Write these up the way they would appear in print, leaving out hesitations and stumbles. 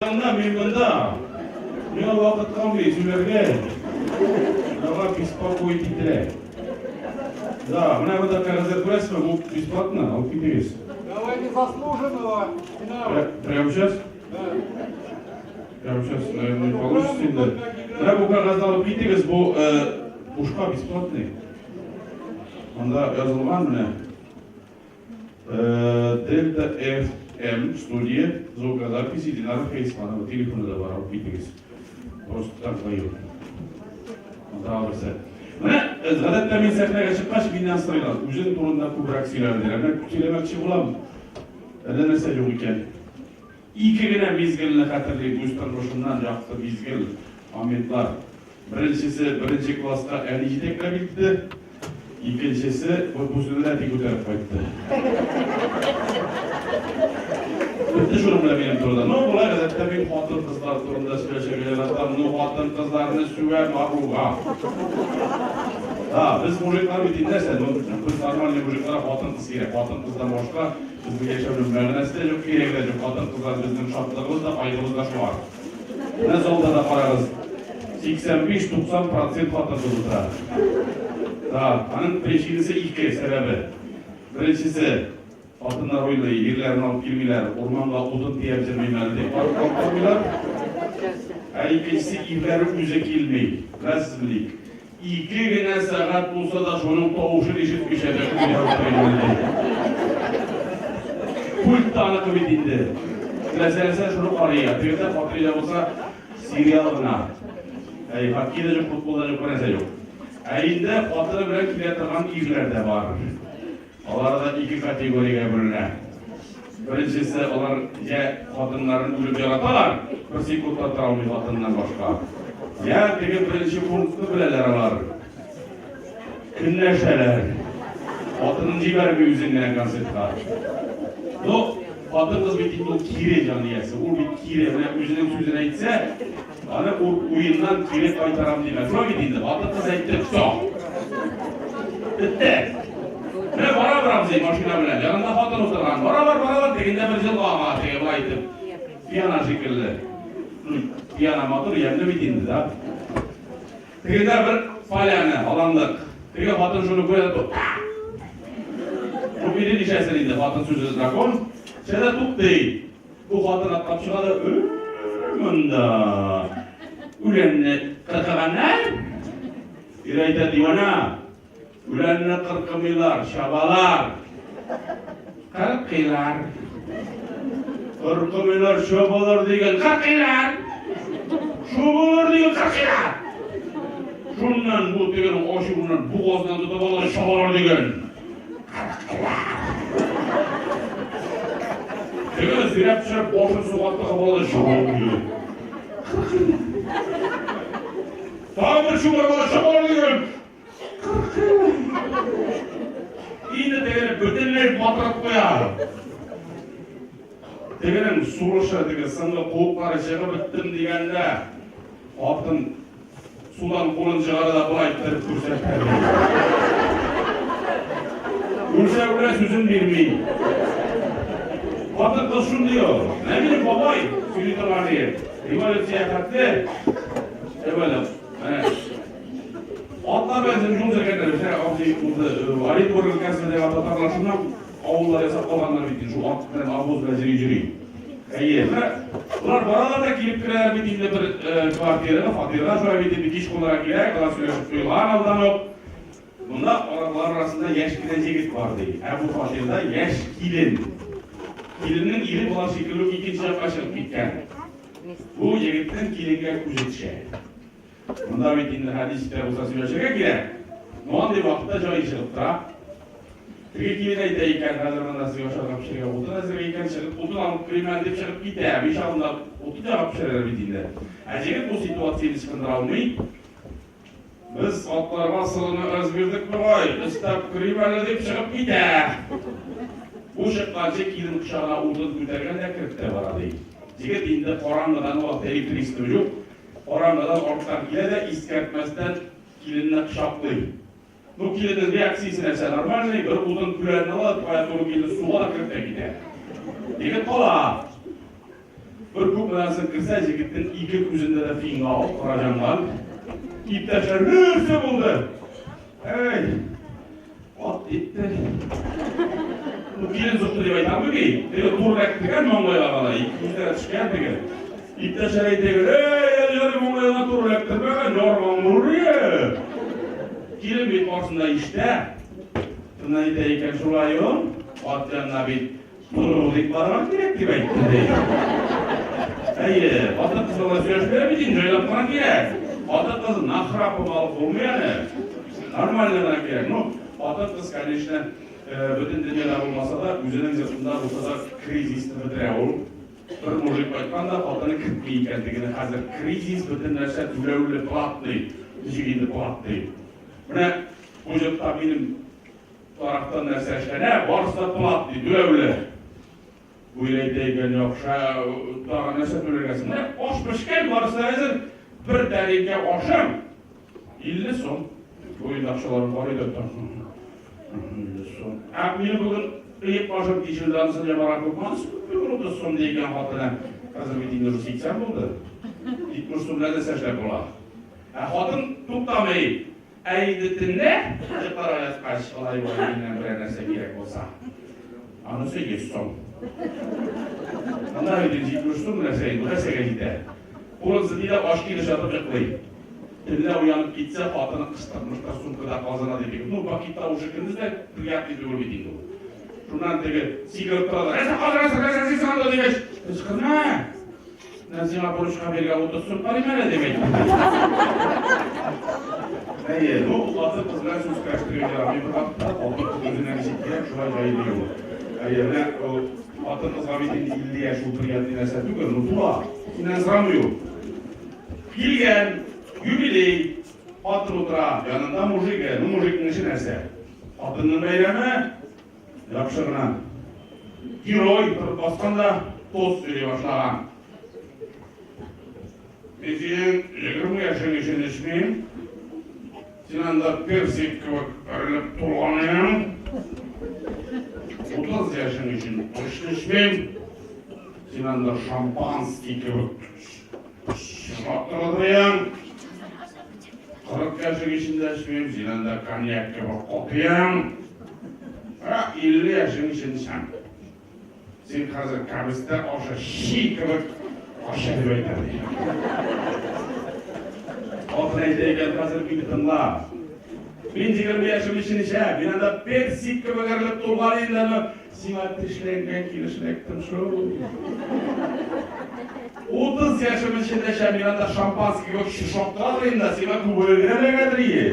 Анда мин монда. Миңа вакыт калмый сөйләргә. Миңа беспокоить итә. Да, менә монда кәгазьләр күрәсезме? Бу бесплатно, алып китегез. Давай незаслуженного. Динара. Прямо сейчас? Да. Прямо сейчас, наверное, не получится инде. Менә бу кәгазьне алып китегез, бу бушка бесплатный. Анда язылган менә. Дельта FM студия звукозаписи Динара Фейсманова. Телефоны да бар, алып китегез. Просто так даю. Тагы берсе. Менә гадәттә мин сәхнәгә чыккач, миннән сорыйлар, үзең турында күбрәк сөйлә диләр. Менә сөйләмәкче булам. Әллә нәрсә юк икән. Ике генә мизгелне хәтерлим үз тормышымнан, якты мизгел, моментлар. Беренчесе, беренче класска әни җитәкләп илтте. Икенчесе, бу сүзне дә әти күтәреп кайтты. Бетте шуның белән минем турыда. Ну, болай гадәттә мин хатын-кызлар турында сөйләшергә яратам. Ну, хатын-кызларны сүгәм аруга. Да, без мужиклар бит инде нәрсә, ну, без нормальный мужиклар хатын-кыз кирәк. Хатын-кыздан башка безнең яшәүнең мәгънәсе дә юк, кирәге дә юк. Хатын-кызлар безнең шатлыгыбыз да, кайгыбыз да шулар. Менә залда да карагыз, 85-90 процент хатын-кыз утыра. Да, аның причинасы ике, сәбәбе. Беренчесе, хатыннар уйлый, ирләрен алып килмиләр, урманга утын төяп йөрмим әле дип барып алып бармыйлар. Ә икенчесе, ирләре үзе килми. Беләсезме ник? Ике генә сәгать булса да шуның тавышын ишетмичә дә күңел утырыйм әле. Пульт та аныкы бит инде. Теләсә нәрсә шуны карый. Ә тегендә хатирә булса сериал гына. Әй, хоккей да юк, футбол да юк, бернәрсә юк. Ә инде хатыны белән килә торган ирләр дә бар. Алар да ике категориягә бүленә. Беренчесе, алар йә хатыннарын үлеп яраталар, бер секунд та тора алмый хатыннан башка. Йә теге беренче пунктны беләләр алар. Көнләшәләр. Хатынын җибәрми үзен генә концертка. Ну, хатын-кыз бит инде ул кире җан иясе. Ул бит кире, менә үзенең сүзен әйтсә, аны ул уеннан кире кайтарам димәс. Шулай бит инде, хатын-кыз әйтте, все. Бетте. Менә бара бер абзый машина белән, янында хатын утырган. Баралар, баралар, тегендә бер җылга ага, теге болай итеп. Пиана шикелле. Пиана матур, ямьле бит инде, да? Тегендә бер поляна, аланлык. Теге хатын шуны күрә дә тукта. Бу мине ничәсен инде, хатын сүзе закон. Шәдә туктый. Бу хатын атлап чыга да, монда үләнне кыркыганнар. Ир әйтә, дивана, үләнне кыркымыйлар, чабалар. Кыркыйлар. Кыркымыйлар, чабалар дигән, кыркыйлар. Чабалар дигән, кыркыйлар. Шуннан бу тегенең ачуыннан бугазыннан тотып ала, чабалар дигән. Тегене сөйрәп төшереп, башын суга тыгып алды, чабалар дигән. Тагын бер чумырып ала, чабалар дигән. Инде тегене бөтенләй батырып куя. Тегенең сулышы, теге сыңгы куыклары чыгып беттем дигәндә, хатын судан кулын чыгара да болай иттереп күрсәтә. Үлсә үлә, сүзен бирми. Хатын кыз шундый ул. Менә минем бабай сөйли торган иде. Революция хәтле. Әвәле, менә Атлар белән юл йөргәннәр, менә абзый узды. Оренбург өлкәсендәге татарлар шуннан авыллар ясап калганнар бит инде, шул ат белән обоз белән йөри-йөри. Әйе, менә болар баралар да килеп керәләр бит инде бер квартирага, фатирга шулай бит инде кич кунарга кирәк, алар сөйләшеп куелган алдан ук. Монда алар арасында яшь кенә егет бар ди. Ә бу фатирда яшь килен. Киленнең ире болар шикелле үк икенче якка чыгып киткән. Бу егетнең киленгә күзе төшә. Монда бит инде хәдис тә булса сөйләшергә кирәк. Ну, андый вакытта җае чыгып тора. Теге килен әйтә икән, хәзер монда сезгә ашарга пешерергә утын әзер икән, чыгып утын алып керим әле дип чыгып китә. Мич алдында утын ягып пешерәләр бит инде. Ә җегет бу ситуацияне ычкындыра алмый. Без атларга сылыны әз бирдек бугай, өстәп керим әле дип чыгып китә. Бу чыкканчы килен кочагына утын күтәргән дә кереп тә бара ди. Җегет инде караңгыдан вакыт электричество юк. Караңгыдан арттан килә дә, искәртмәстән киленне кочаклый. Ну, киленнең реакциясе нәрсә, нормальный, бер утын күләнне ала, кая туры килде, суга да кереп тә китә. Егет кала. Бер күпмедән соң керсә, җегетнең ике күзендә дә фингал, кара җәмгал. Иптәшләр, нәрсә булды? Әй, ат итте. Ну, килен сукты дип әйтәм бит. Теге тур эләктергән маңгайга гына, ике күздә дә төшкән теге. Иптәшләр әйтә, эй, әле ярый маңгайга тур эләктермәгән, ярган булыр иде. Килен бит барсын да ишетә. Шуннан әйтә икән, шулай ул, ат янына бит туры дип барырга кирәк дип әйтте, ди. Әйе, хатын-кыз белән сөйләшмәгән бит инде, җайлап кына кирәк. Хатын-кыз нахрапом алып булмый әле. Нормально гына кирәк. Ну, хатын-кыз, конечно, бөтен дөньяда булмаса да, үзенең йортында булса да кризисны бетерә ул. Бер мужик кайткан да, хатыны кертми икән тегене. Хәзер кризис, бөтен нәрсә түләүле, платный. Ничек инде платный? Менә бу йортта минем тарафтан нәрсә эшләнә, барысы да платный, түләүле. Бу ир әйтә икән, яхшы, тагын нәрсә түләргә соң? Менә аш пешкән, барысы да әзер. Бер тәлинкә ашым 50 сум. Бу инде акчаларым бар иде. 50 сум. Ә минем бүген ыек башым тишелде, анысын ябарга күпме? Анысы күпме, 30 сум ди икән хатыны. Хәзер бит инде уже 80 булды. 70 сум белән нәрсә эшләп була? Ә хатын туктамый. Ә инде төнлә йокларга яткач, алай болай миннән берәр нәрсә кирәк булса, анысы 100 сум. Анда бит инде 70 сум нәрсә инде, нәрсәгә җитә? Кулын селти дә ач килеш ятып йоклый. Төнлә уянып китсә, хатыны кыштыр-мыштыр сумкада казына дип. Ну, пакет тавышы көндез дә приятный түгел бит инде ул. Шуннан теге сикереп тора да, нәрсә казынасың, нәрсә эзлисең анда дигәч, кычкырма. Мен сиңа бурычка биргән 30 сум карыйм әле, дип әйтте. Әйе, ну, хатын-кыз белән сүз көрәштерергә ярамый бер вакытта, хатын-кыз үзенә ничек кирәк, шулай җайлый ул. Әйе, менә ул хатын-кызга бит инде 50 яшь ул приятный нәрсә түгел, ну тула. Синнән сорамый ул. Килгән, юбилей, хатын утыра, янында мужигы, ну мужикның эше нәрсә? Хатынның бәйрәме, Яхшы гына. Герой торып баскан да тост сөйли башлаган. Мин синең 20 яшең өчен эчмим. Син анда персик кебек әрелеп тулган идең. 30 яшең өчен точно эчмим. Син анда шампанский кебек чыгып торадыр. 40 яшең өчен дә эчмим, син анда коньяк кебек катыяң. Ә 50 яшең өчен эчәм. Син хәзер кәбестә ашы щи кебек ашы дип әйтә ди. Хатын әйтә икән, хәзер мине тыңла. Мин 20 яшем өчен эчәм, мин анда персик кебек әрелеп тулган идем, аны сиңа тешләнгән килеш эләктем шул. 30 яшем өчен эчәм, мин анда шампанский кебек шошап торадыр инде, сиңа күбрәк эләгәдер ие.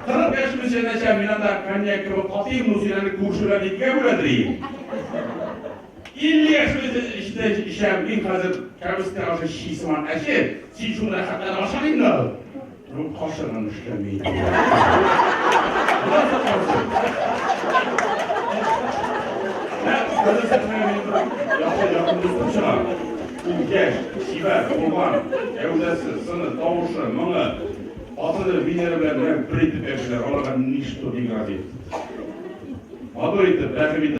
40 яшем өчен эчәм, мин анда коньяк кебек катыйм, ну син әле күрше белән икегә бүләдер ие. 50 яшем өчен эчәм, мин хәзер кәбестә ашы щи сыман әче, син шуны рәхәтләнеп ашар инде. Ну, кашыгың эшләми. Хәзер сәхнәгә минем бер яхшы якын дустым чыга. Ул яшь, чибәр, булган, гәүдәсе, сыны, тавышы, моңы, хатыны Венера белән менә бер итеп яшиләр. Аларга ничто не грозит. Матур итеп, рәхим итеп.